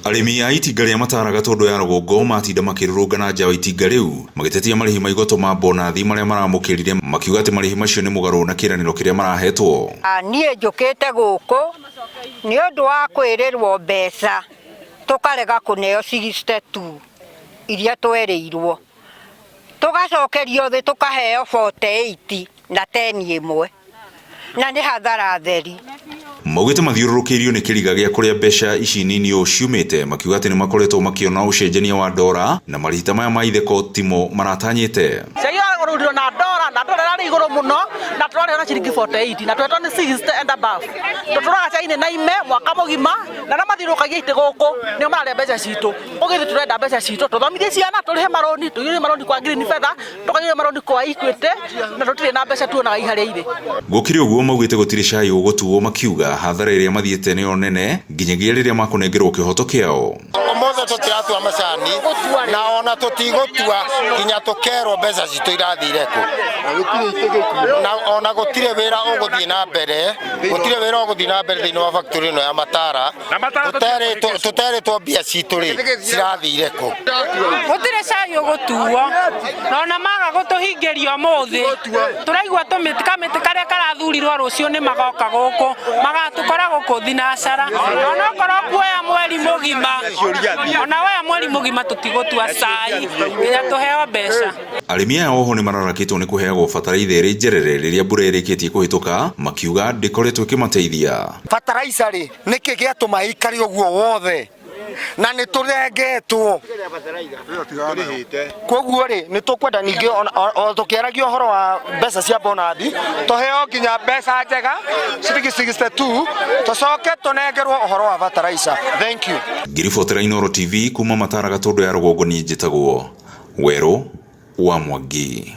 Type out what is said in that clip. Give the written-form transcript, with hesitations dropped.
Arĩmi a itinga rĩa Mataara Gatũndũ ya rũgongo matinda makĩrũrũngana nja wa itinga rĩu magĩtetia marĩhi ma igoto ma bonathi marĩa maramũkĩrire, makiuga atĩ marĩhi macio nĩ mũgarũ na kĩĩranĩro kĩrĩa marahetwo. Niĩ njũkĩte gũkũ nĩ ũndũ wa kwĩrĩrwo mbeca tũkarega kũneo 62 iria twerĩirwo, tũgacokerio thĩ tũkaheo 48 na 10 ĩmwe, na nĩ hathara theri. Maugĩte mathiũrũrũkĩirio nĩ kĩriga gĩa kũrĩa mbeca ici nini ũũ ciumĩte, makiuga atĩ nĩ makoretwo makĩona ũcenjania wa ndora na marĩhi ta maya ma itheko timo maratanyĩte. Cai ũragũrirwo na ndora, na ndora ĩrarĩ igũrũ mũno, na tũrarĩhwo na ciringi 48 na twetwo nĩ 60 and above. Tũtũraga cai-inĩ na ime mwaka mũgima, na arĩa mathiũrũrũkagia itĩ gũkũ nĩo mararĩa mbeca citũ. Ũguo ithuĩ tũrenda mbeca citũ, tũthomithie ciana, tũrĩhe marũni, tũiyũrie marũni kwa Green Feather, tũkaiyũria marũni kwa Equity, na tũtirĩ na mbeca tuonaga iharĩa irĩ. Gũkĩrĩ ũguo, maugĩte gũtirĩ cai ũgũtuo, makiuga hathara ĩrĩa mathiĩte nĩyo nene nginyagia rĩrĩa makũnengerwo kĩhoto kĩao. Ũmũthĩ tũtiratua macani na ona tũtigũtua nginya tũkerwo mbeca citũ irathire kũ, na ona gũtirĩ wĩra ũgũthiĩ na mbere, gũtirĩ wĩra ũgũthiĩ na mbere thĩinĩ wa factory ĩno ya Matara tũterĩtwo mbia citũ rĩ cirathire kũ. Gũtirĩ cai ũgũtuo, na ona maga gũtũhingĩria ũmũthĩ tũraigua tũmĩtĩ kamĩtĩ karĩa karathurirwo rũciũ nĩ magoka gũkũ magatũkora gũkũ thinacara, ona okorwo kuoya mweri mũgima, ona woya mweri mũgima tũtigũtua cai nginya tũheo mbeca. Arĩmi aya oho nĩ mararakĩtwo nĩ kũheagwo bataraitha ĩrĩ njerere rĩrĩa mbura ĩrĩkĩtie kũhĩtũka, makiuga ndĩkoretwo ĩkĩmateithia. Bataraica rĩ, nĩkĩ gĩatũma ĩikare ũguo wothe na nĩ tũrengetwo? Koguo rĩ, nĩ tũkwenda ningĩ o tũkĩaragia ũhoro wa mbeca cia bonathi, tũheo nginya mbeca njega ciringi 62, tũcoke tũnengerwo ũhoro wa bataraica. Thank you. Ngĩribotera Inooro TV kuma Matara Gatũndũ ya rũgongo, niĩ njĩtagwo Werũ wa Mwangi.